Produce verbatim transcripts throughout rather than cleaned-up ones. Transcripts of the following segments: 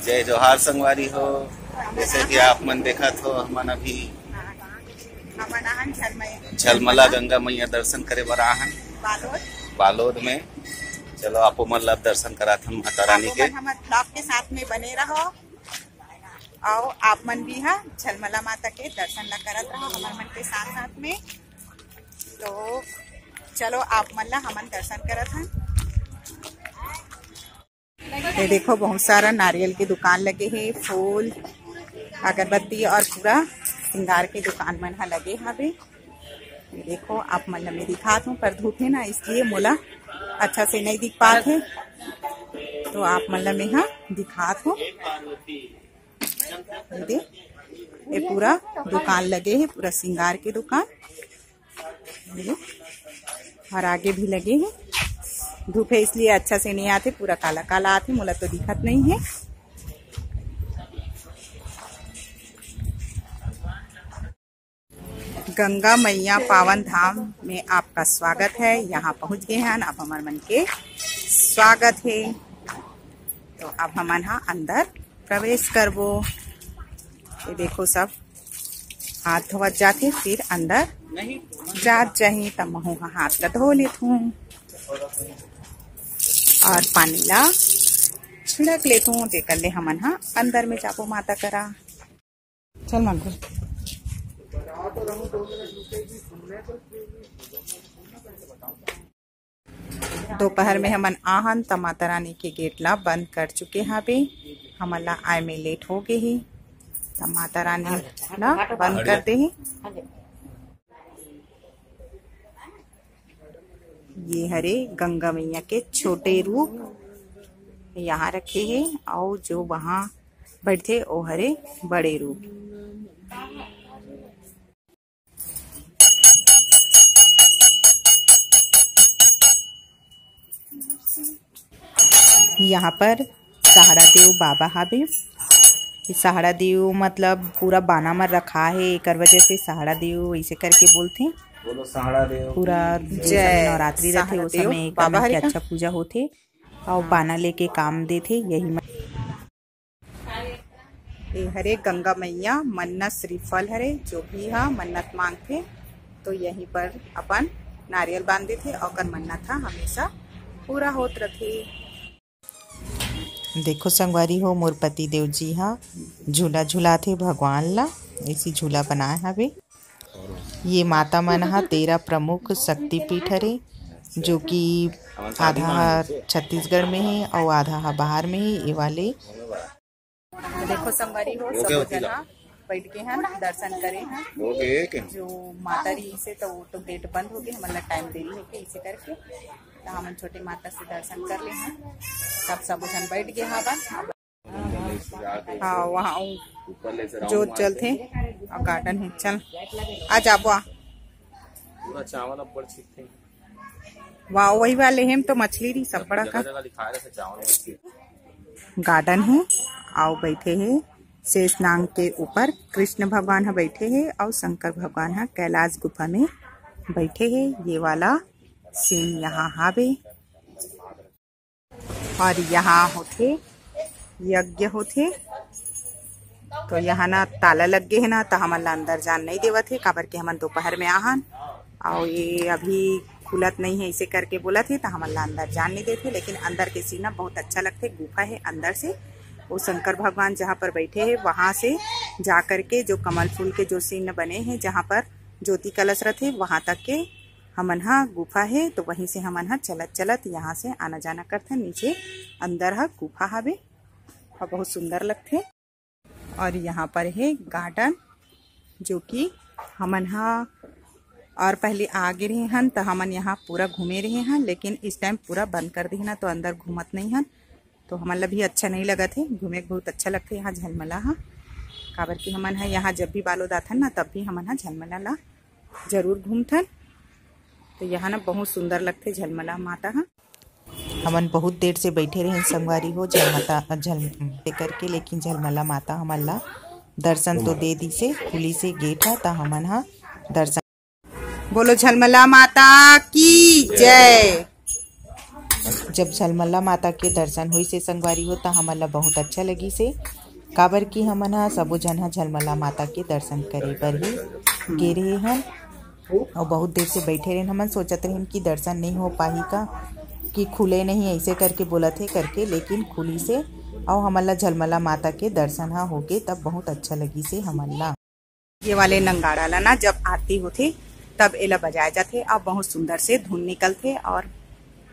जय जोहार संगवारी हो। जैसे कि आप मन देखत हो, हमन अभी हमन आहन झलमय-, झलमला गंगा मैया दर्शन करे बर आहन बालोद। बालोद में। चलो, आपो मन ला दर्शन कराथन माता रानी के। आप मन हमर vlog के साथ में बने रहो, अउ आप मन भी हा झलमला माता के दर्शन ला करत रहो हमर मन के साथ साथ में। तो चलो, आप मन ला हमन दर्शन करत हन। ये देखो, बहुत सारा नारियल के दुकान लगे हे, फूल, अगरबत्ती और पूरा श्रृंगार के दुकान मन ह लगे हवे। ये देखो, आप मन ला मैं दिखात हूँ, पर धूप है ना, इसलिए मोला अच्छा से नहीं दिख पात है, तो आप मन ला मैं हा दिखात हूँ। ये दे, ये पूरा दुकान लगे है, पूरा श्रृंगार के दुकान। और आगे भी लगे हैं। धूप है इसलिए अच्छा से नहीं आते, पूरा काला काला आते, मोला तो दिखत नहीं है। गंगा मैया पावन धाम में आपका स्वागत है। यहाँ पहुँच गए हैं, अब हमर मन के स्वागत है। तो अब हमन हा अंदर प्रवेश करबो। ये देखो, सब हाथ धोवत जाथे, फिर अंदर जात जाही। त महू ह हाथ ला धो लेथूं और पानी ला छिड़क लेथूं, जेकर ले हमन ह अंदर में जाबो माता करा। चल मांगो। दोपहर में हमन आहन त माता रानी के गेट ला बंद कर चुके हाबे। हमन ला आए में लेट हो गे ही, त माता रानी ला बंद कर दे ही। ये हरे गंगा मैया के छोटे रूप यहाँ रखे हे, अउ जो वहाँ बैठे ओ हरे बड़े रूप। यहाँ पर सहाड़ा देव बाबा हावे। ये सहाड़ा देव मतलब पूरा बाना म रखा हे, एकर वजह से सहाड़ा देव ऐसे करके बोलथे। बोलो सहाड़ा देव पूरा की जो जय। समय नवरात्रि रहथे, सहाड़ा ओ देव समय एकर बाबा मन के हरे का? अच्छा पूजा होथे और बाना लेके काम देथे, यही मन। ये हरे गंगा मैया मन्नत श्रीफल हरे, जो भी हा मन्नत मांगथे तो यहीं पर अपन नारियल बांध देथे, ओकर मन्नत हा हमेशा पूरा होत रथे। देखो संगवारी हो, मोर पति देव जी हा झूला झुलाथे भगवान ला, ऐसी झूला बनाए हवे। ये माता मन हा तेरह प्रमुख शक्तिपीठ हरे, जो कि आधा हा छत्तीसगढ़ में हे अउ आधा हा बाहर में हे। ये वाले देखो संगवारी हो, सब जना बैठ के हैं, दर्शन करे हैं। जो माता रही से तो वो तो गेट बंद हो गए, मतलब टाइम देरी हो गई, इसे करके तो हमन छोटे माता से दर्शन कर ले हैं। तब सब जन बैठ गए हैं। हाँ, वहाँ जोत जलथे और गार्डन है। चल, आ जाबो आ। पूरा चावल अब्बड़ छिटथे। वाह, वही वाले हेम तो मछली रही सब बड़ा का। जगह लिखा रहे थे चावल मछली। गार्डन है अउ बैठे हे शेष नांग के ऊपर कृष्ण भगवान ह बैठे हे अउ शंकर भगवान ह कैलाश गुफा में बैठे हे। ये वाला सीन यहाँ हावे। और यहाँ होथे यज्ञ होथे, तो यहाँ ना ताला लग गे हे ना, तो हमन ला अंदर जान नहीं देवत हे, काबर के हमन दोपहर में आहन, अउ ये अभी खुलत नहीं है, इसे करके बोलत हे, तो हमन ला अंदर जान नहीं देथे। लेकिन अंदर के सीन ना बहुत अच्छा लगथे, गुफा है अंदर से, वो शंकर भगवान जहाँ पर बैठे हैं, वहाँ से जा करके जो कमल फूल के जो सीन बने हैं, जहाँ पर ज्योति कलश रथे, वहाँ तक के हमन हा गुफा हे, तो वहीं से हमन हा चलत चलत यहाँ से आना जाना करथन। नीचे अंदर हा गुफा हावे और बहुत सुंदर लगथे। और यहाँ पर हे गार्डन, जो कि हमन हा और पहले आ गे रहे हन, तो हमन यहाँ पूरा घूमे रहे हन, लेकिन इस टाइम पूरा बंद कर दे ना, तो अंदर घूमत नहीं हन। तो हमन ला भी अच्छा नहीं लगत हे, घूमे के बहुत अच्छा लगथे यहाँ झलमला हा, काबर कि हमन हा यहाँ जब भी बालोद आथन ना, तब भी हमन हा झलमला ला जरूर घूमथन। तो यहाँ ना बहुत सुंदर लगथे झलमला माता हा। हमन बहुत देर से बैठे रहे संगवारी हो, झलमता, झल, ते करके, लेकिन झलमला माता हमन ला दर्शन तो दे दिसे, खुली से गेट हा, त हमन हा दर्शन। बोलो झलमला माता की जय। जब झलमला माता के दर्शन होइस हे संगवारी हो, त हमन ला बहुत अच्छा लगिस हे, काबर कि हमन ह सबो झन ह झलमला माता के दर्शन करे बर ही गे रहे हन। अउ बहुत देर से बैठे रहेन, हमन सोचत रहेन कि दर्शन नहीं हो पाही का, कि खुले नहीं, ऐसे करके बोलत हे करके, लेकिन खुलिस हे। अउ हमन ला झलमला माता के दर्शन ह होगे, तब बहुत अच्छा लगिस हे हमन ला। ये वाले नंगाड़ा ला ना, जब आरती होथे तब एला बजाए जाथे और बहुत सुंदर से धुन निकलथे और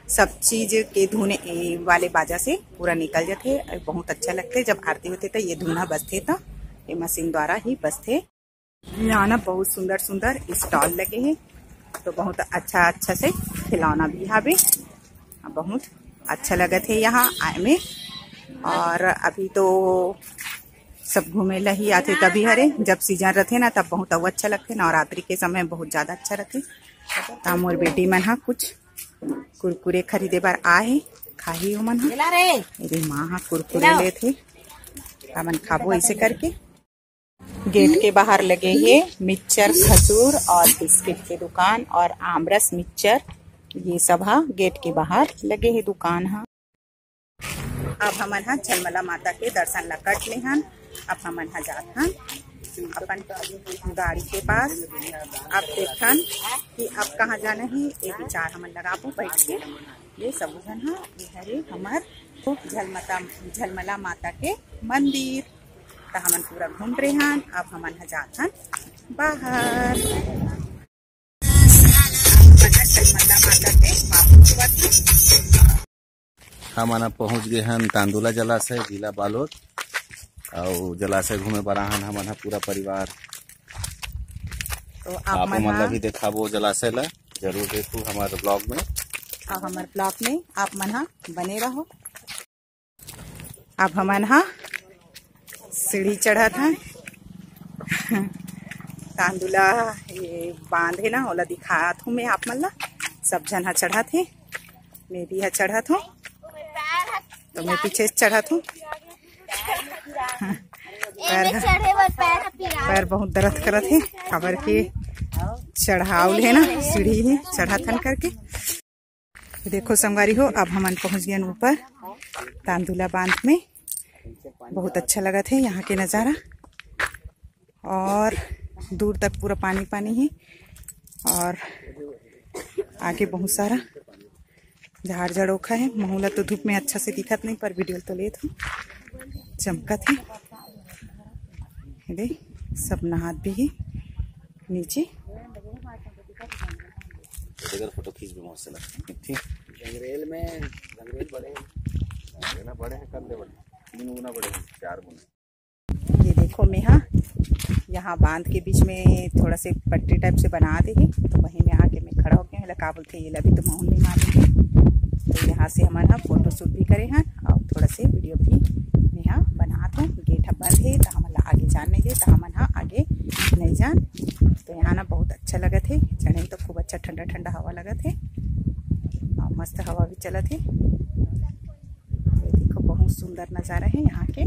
सब चीज के धुन ए वाले बाजा से पूरा निकल जाथे। बहुत अच्छा लगथे जब आरती होथे त ये धुन ह बजथे, त ये मशीन द्वारा ही बजथे। यहाँ ना बहुत सुंदर सुंदर स्टॉल लगे हे, तो बहुत अच्छा अच्छा से खिलौना भी हावे। बहुत अच्छा लगत हे यहाँ आए में। और अभी तो सब घूमे ला ही आथे तभी हरे, जब सीजन रथे ना तब बहुत अउ अच्छा लगथे। नवरात्रि के समय बहुत ज्यादा अच्छा रथे। त मोर बेटी मन ह कुछ कुरकुरे खरीदे बर आए हे, खाही ओमन ह। एदे माँ ह कुरकुरे लेत हे, हमन खाबो ऐसे करके। गेट के बाहर लगे हे मिक्सचर, खजूर और बिस्किट के दुकान और आमरस मिक्सचर, ये सब ह गेट के बाहर लगे हे दुकान ह। अब हमन ह झलमला माता के दर्शन ला कट लेहन। अब हमन ह जात हन अपन गाड़ी के पास। अब देखथन कि अब कहाँ जाना ही, ये विचार हमन लगाबो बैठ के। ये सब झन ह, ये हरे हमर झलमता, झलमला माता के मंदिर। त हमन पूरा घूम रेहन, अब हमन ह जात हन बाहर। हमन ह पहुंच गे हन तांदुला जलाशय, जिला बालोद। अउ जलाशय घूमे बर आहन हमन ह पूरा परिवार। तो आप आप मन मन ला ह भी देखाबो जलाशय ला, जरूर देखू हमारे ब्लॉग में। अउ हमर ब्लॉग में आप मन ह बने रहो। अब हमन ह सीढ़ी चढ़त हन। तांदुला ये बांध हे ना, ओला दिखात हूँ मैं आप मन ला। सब झन ह चढ़त हे, मैं भी ह चढ़त हूँ, तो मैं पीछे से चढ़त हूँ। पैर ह, चढ़े बर पैर ह पिरात पैर बहुत दर्द करत हे, काबर के चढ़ाव ले हे ना, सीढ़ी हे, चढ़त हन करके। देखो संगवारी हो, अब हमन पहुंच गेन ऊपर तांदुला बांध में। बहुत अच्छा लगत हे यहाँ के नजारा, और दूर तक पूरा पानी पानी हे, और आगे बहुत सारा झाड़ झड़ोखा हे। महू ला तो धूप में अच्छा से दिखत नहीं, पर वीडियो तो लेत हूँ, चमकत हे। ये दे, सब नहात भी हे नीचे। इधर फोटो खींच भी मस्त लगता है। ठीक। जंगरेल में, जंगरेल बड़े हैं। जंगरेल बड़े हैं, कम दे बड़े। तीन गुना बड़े हैं, चार गुना। ये देखो मेहा, यहाँ बांध के बीच में थोड़ा से पट्टी टाइप से बना दे हे, तो वहीं में आके मैं खड़ा हो गया हूँ। एला का बोलथे, एला भी तो महूँ नहीं मालूम हे। तो यहाँ से हमन ह फोटो शूट भी करे हन और थोड़ा से वीडियो भी मेहा बनात हूँ। गेट ह बंद हे, तो हमन ला आगे जान नहीं दे, तो हमन ह आगे नहीं जान। तो यहाँ ना बहुत अच्छा लगत हे, चढ़े तो खूब अच्छा ठंडा ठंडा हवा लगत हे और मस्त हवा भी चलत हे। ये देखो, बहुत सुंदर नजारा हे यहाँ के।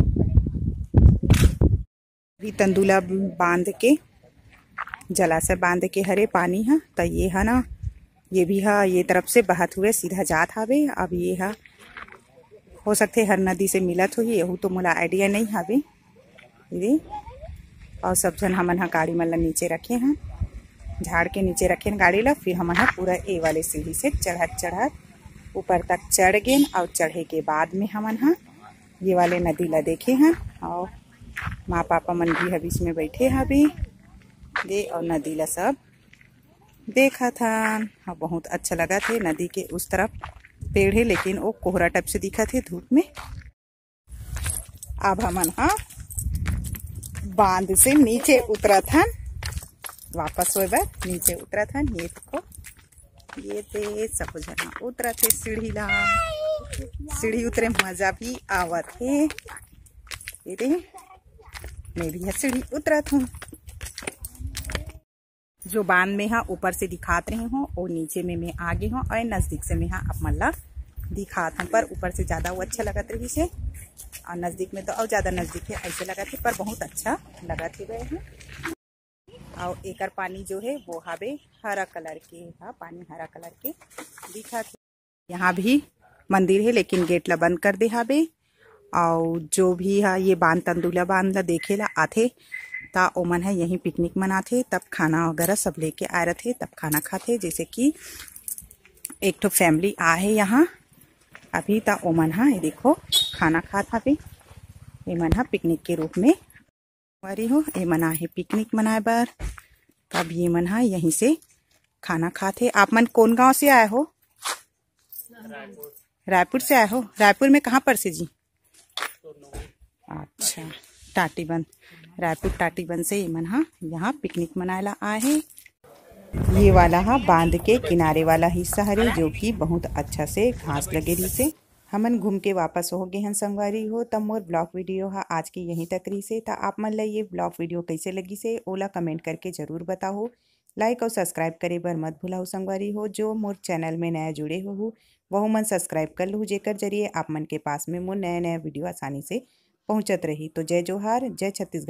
भी तंदुला बांध के, जलाशय बांध के हरे पानी ह, त ये ह ना, ये भी ह, ये तरफ से बहत हुए सीधा जात हवे। अब ये ह, हो सकथे हर नदी से मिलत होही, यहू तो मोला आइडिया नहीं हवे। ये, और सब झन हमन ह गाड़ी मन ला नीचे रखे हन, झाड़ के नीचे रखे हन गाड़ी ला। फिर हमन ह पूरा ए वाले सीढ़ी से चढ़त चढ़त ऊपर तक चढ़ गेन, और चढ़े के बाद में हमन ह ये वाले नदी ला देखे हन, और माँ पापा मन भी ह बीच में बैठे हवे दे, और नदी ला सब देखत हन। हाँ, बहुत अच्छा लगत हे। नदी के उस तरफ पेड़ हे, लेकिन वो कोहरा टाइप से दिखत हे धूप में। अब हमन ह बांध से नीचे उतरत हन, वापस होए बर नीचे उतरत हन। ये देखो, ये दे सब झन उतरत हे सीढ़ी ला। सीढ़ी उतरे मजा भी आवत हे। ये दे, मैं भी ह सीढ़ी उतरत हूँ। जो बांध में ह ऊपर से दिखात रही हूँ, वो नीचे में मैं आ गे हूँ और नजदीक से मैं ह आप मन ला दिखात हूँ, पर ऊपर से ज्यादा वो अच्छा लगत रही से, और नजदीक में तो और ज्यादा नजदीक है ऐसे लगत है, पर बहुत अच्छा लगत है गए हैं। और एकर पानी जो है वो हवे हरा कलर के, हा पानी हरा कलर के दिखत है। यहाँ भी मंदिर हे, लेकिन गेट ला बंद कर दे हाबे। अउ जो भी ह ये बांध तंदूला बांध ला देखे ला आथे, त ओमन ह यहीं पिकनिक मनाथे, तब खाना वगैरह सब लेके आए रथे, तब खाना खाथे। जैसे कि एक ठो फैमिली आ हे यहाँ अभी, त ओमन ह ये देखो खाना खात हवे। एमन ह पिकनिक के रूप में, अरे हो, एमन आ हे पिकनिक मनाए बर, तब ये मन ह यहीं से खाना खात हे। आप मन कौन गांव से आए हो? रायपुर से आए हो? रायपुर में कहाँ पर से जी? अच्छा, टाटीबंध। रायपुर टाटीबंध से ये मन ह यहाँ पिकनिक मनाए ला आए हे। ये वाला ह बांध के किनारे वाला हिस्सा हरे, जो कि बहुत अच्छा से घास लगे रहिसे। हमन घूम के वापस हो गे हन संगवारी हो। त मोर ब्लॉग वीडियो ह आज के यहीं तक रहिसे। त आप मन ल ये ब्लॉग वीडियो कैसे लगिसे, ओला कमेंट करके जरूर बताओ। लाइक अउ सब्सक्राइब करे बर मत भुलाओ संगवारी हो। जो मोर चैनल में नया जुड़े हो, वहू मन सब्सक्राइब कर लहू, जेकर जरिए आप मन के पास में मोर नया नया वीडियो आसानी से पहुंचत रही। तो जय जोहार, जय छत्तीसगढ़।